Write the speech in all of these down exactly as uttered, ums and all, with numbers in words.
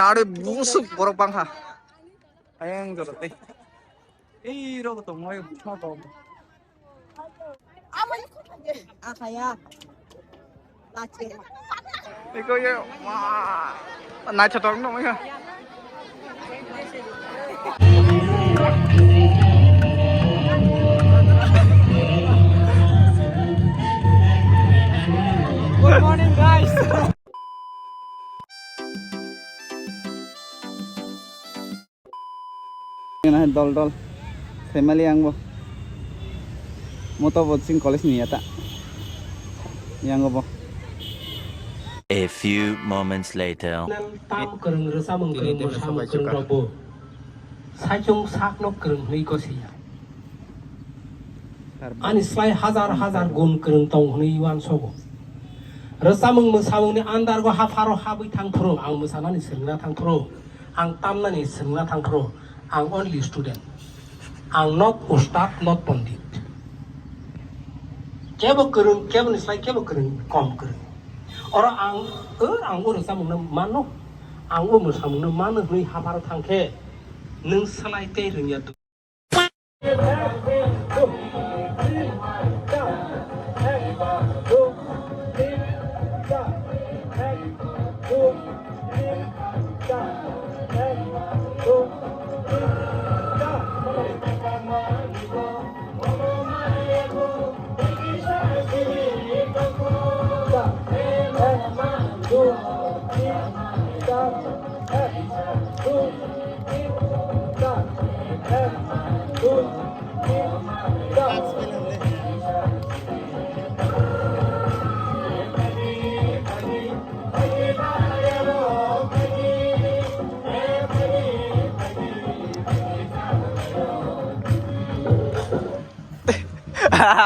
Are busuk borok bangkha. Ayang jora tei. Ei rok tong mai ma tong. Akaya. Iko ye. Wah. Naithotok no ya. Good morning, guys. Dol dol. Family ang bo. Moto bo ching college ni yata. Yang bo. A few moments later. Tam kwrwng rwchamung kwrwng mwsamung kwrwng rok bo. Saichung sakno kwrwng hwnwi gosiya. Ani slai hazar hazar gun kwrwng tong hwnwi uansogo. Rwchamung mwsamungni andargo hapharo habwi thang phuru ang mwsanani swrwngna thang phuru, ang tamnani swrwngna thang phuru, ang only student. Ang not ustad, not pondit. Kebo kwrwng, keboni slai kebo kwrwng, kom kwrwng. Oro ang, o, ang o rwchamungno mano, ang o mwsamungno mano hwnwi hapharo thang khe, nwng slai tei rwngya.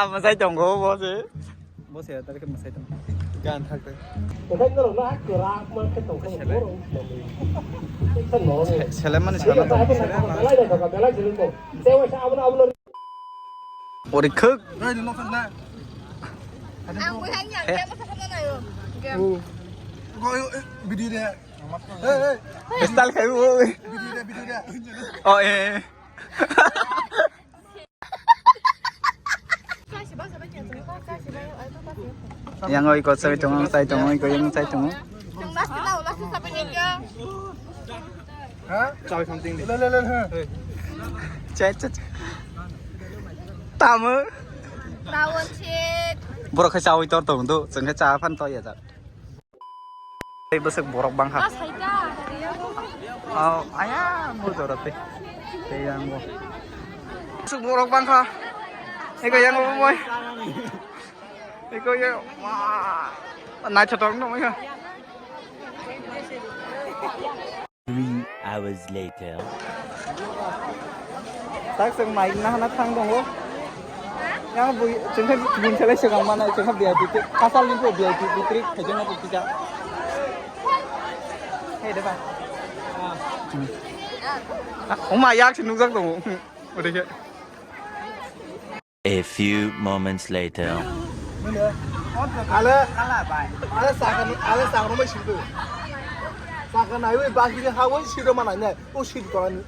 Mwsai tongo bo se. Bo se tari khe mwsai tongo. Gan thak de. Selai mani sana. Ori khuk. Ang buhai ni ang game sa khamna nayo. Game. Video de. Hey, hey. Style khai o. Video de, video de. Oh, eh. Yang oi ko sai tongo, sai tongo, oi ko yang sai tongo. Chai something. Le, le, le, le. Chai, chai, chai. Tamo. Tawon shit. Borok khe chawi tor tong do, chwng khe cha phan to ya jak. Tei bwswk borok bangkha. Oh, aya, mo jora tei. Tei yang bo. Bwswk borok bangkha. Eko yang bo moi. Eko ye, wah. Naithotok no moi. Three hours later. Tak seng mai na hana thang dongo. Yang bui chengkha bun chalai segang mana chengkha V I P ti pasal ni V I P ti tri khaijana ti tija. Hei deba. Oma yak si nukjak dongo. Ode ke. A few moments later. Ale, ale sakani, ale sakani mai sido. Sakani ai bai bagi ha bai sido mana ne, o sido to ani.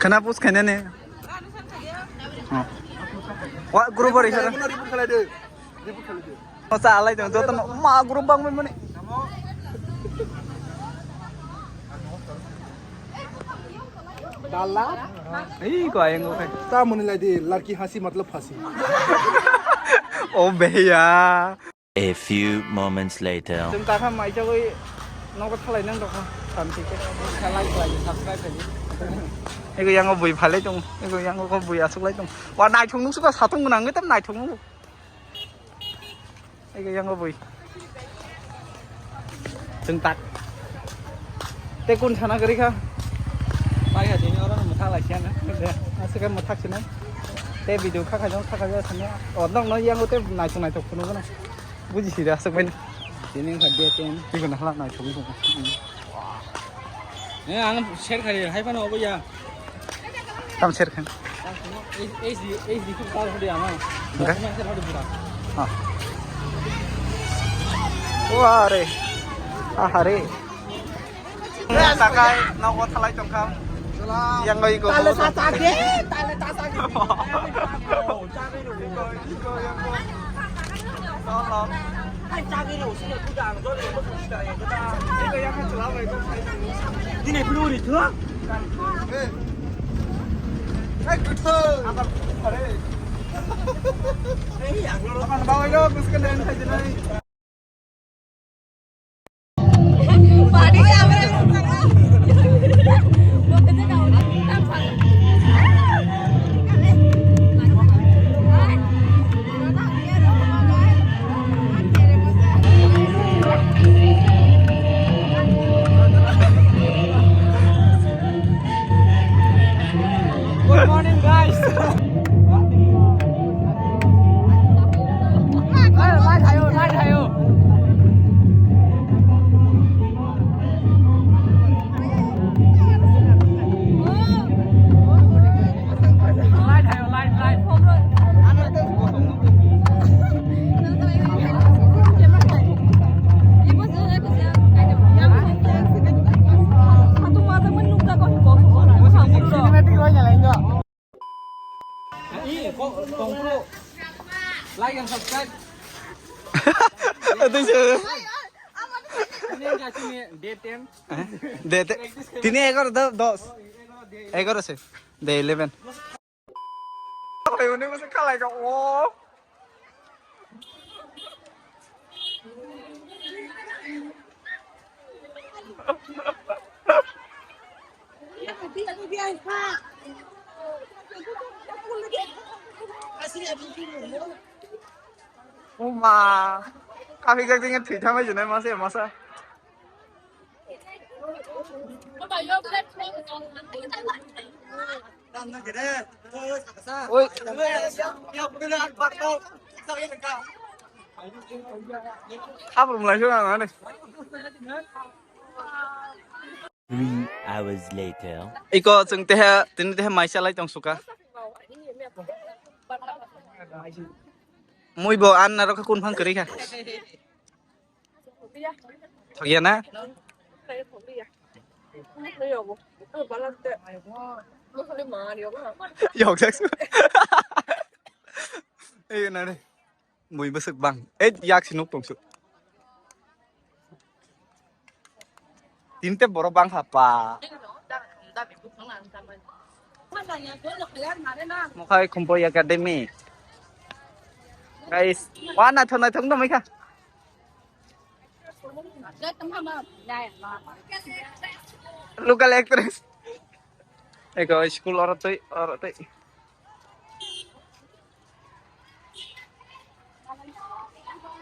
Khana pus khana ne. Wa group ri khana. Ribut khalai de. Ribut khalai de. Masa alai dong, joto no ma group bang mani. Dalla. Ei ko ayang ko kai. Ta muni lai di, larki hansi matlab phasi. Oh bhaiya. A few moments later. Chwng takha mai chagwi nogo thalai nang dokha. Samsi ke. Like, like, subscribe khai. Ego yango bui phalai tong. Ego yango ko bui asuk lai tong. Wa naithok nuksuka satung gwnang ngi tam naithok nuk. Ege yang bui. Tengtak. Te kun sana gari kha. Pai ha jini orang muthak lai siya na. Asik kan muthak sini. Te video kha kha jong kha kha jong sini. Odong no yang te naitok naitok kuno kuno. Buji sida asik ben. Sini kha dia ten. Tigo na hala naitok kuno. Eh, ang share kha hai pa no obo ya. Tam share khan. H D, H D খুব ভালো ফটো আমার। ওকে। হ্যাঁ। ও আরে। আহারে। Takai nogo thalai tongkha. Yang bai ko. Tale sa sa de, tale sa sa de. Dine bro ni thua. Good morning, guys. Like and subscribe. Tei se. Ini enggak sini, D ten. Eh? D ten. Tini egaro do-, dos. Egaro se. Day eleven. Oi, uni masa kalai ka, oh. Uma, kaphik jak jingya thwi thamai jwnai masa masa. Oi. Habrum lai sung ang ani. Three hours later. Iko chwng teha, tini teha maisa lai tong suka. Mui bo an narok kun phang kwrwi kha. Thokya na? Yok jak. Ei na re. Mui bwswk bang. Ei yak si nuk tong su. Tinte borok bang ha pa. Mokhai Khumpo Academy. Guys, wa naithok naithok no mai kha. Local actress. Eko school oro twi, oro twi.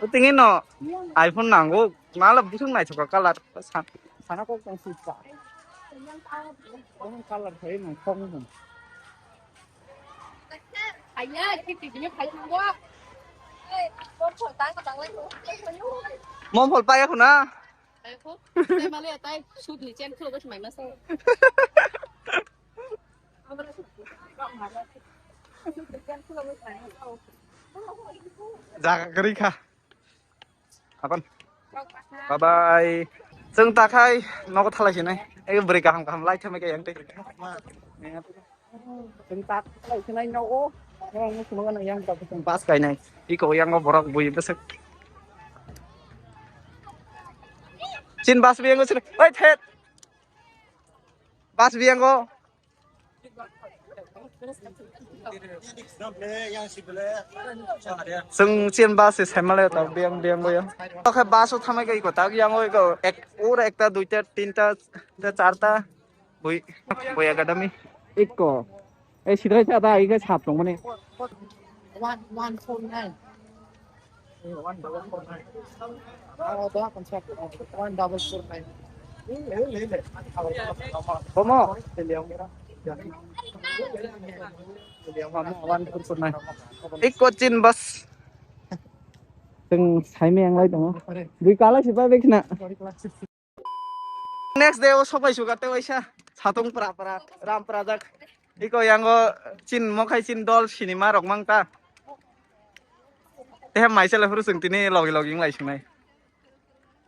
Tingino iPhone nango, mala busung naithoka color. Sa-, sana kok tong sita. Color khai nang thong nang. Mom phol paya khuna. Jaga kwrwi kha. Apan. Bye bye. Chwng takhai nogo thalai sinai. Ei bwrwi kaham kaham lai thamai kha yang tei. Chwng takhai sinai nogo. Yang bus kainai. Iko yang borok bui bwswk. Chin bus biyango sini. Oi thet. Bus biyango. Chwng chin bus se saimale ta biyang biyang boya. Oke bus o thamai kai ko tak yang oi ko ek ur ekta duita tinta ta charta bui bui academy. Ikko. Ei sidai ta da ike sap tong mani. One, one four nine. One double four nine. One double four nine. Bomo. Bomo, one four four nine. Ikko chin bus. Chwng saimai ang lai tongo. Bui kalai si pai bai khna. Next day o sopai suka te waisa satung pra pra ram pra jak. Iko yango chin mokhai chin dol sinima rok mang ta. Tehe maisela phuru chwng tini logi logi wng lai sinai.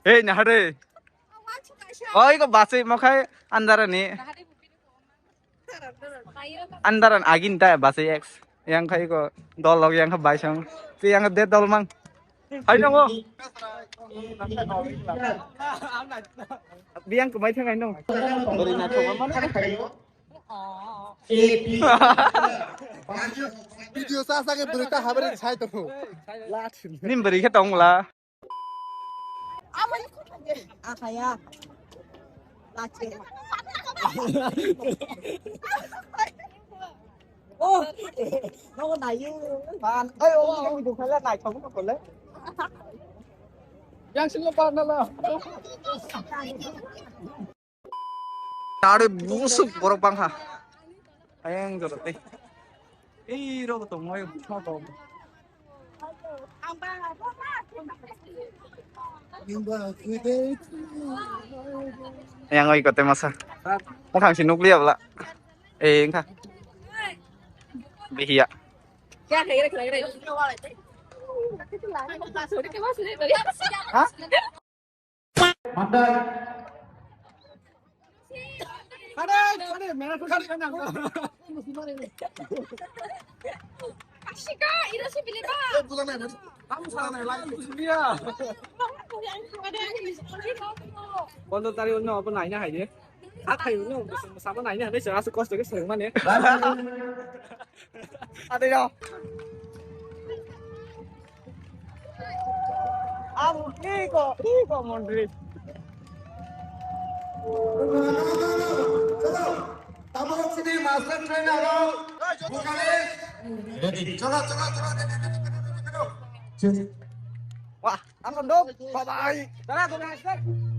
Hei, nahare. Oi, ko basui mokhai andarani. Andaran agin ta basui ex. Yang khai ko dol log yang kha baisang. Ti yang de dol mang. Hai nongo. Biang kumai thang ai nong. Video sa sa ke berita habar sai to. Nim beri khe tong la. Akaya. Lache. Oh, no na yu. Ban. Ai, oh, no, du khala nai thong ko le. Yang sing lo ban na la. Tare busuk borok bangkha. Ayang jora tei. Ei rok tong moi bukha tong. Yang oi kote masa. Mukhang si nukliya bla. Eh, engkha. Behia. Ha? Pondro tarikh no abo naina hai de. Hathai no sabo naina hai de, asuk kosto ke seng mane. Ade yo. Ang iko, iko mondri. Tamo sini master trainer aro Bukarest. Chalo, chalo, chalo. Wah, ang kondok. Bye bye. Tara, tara, tara.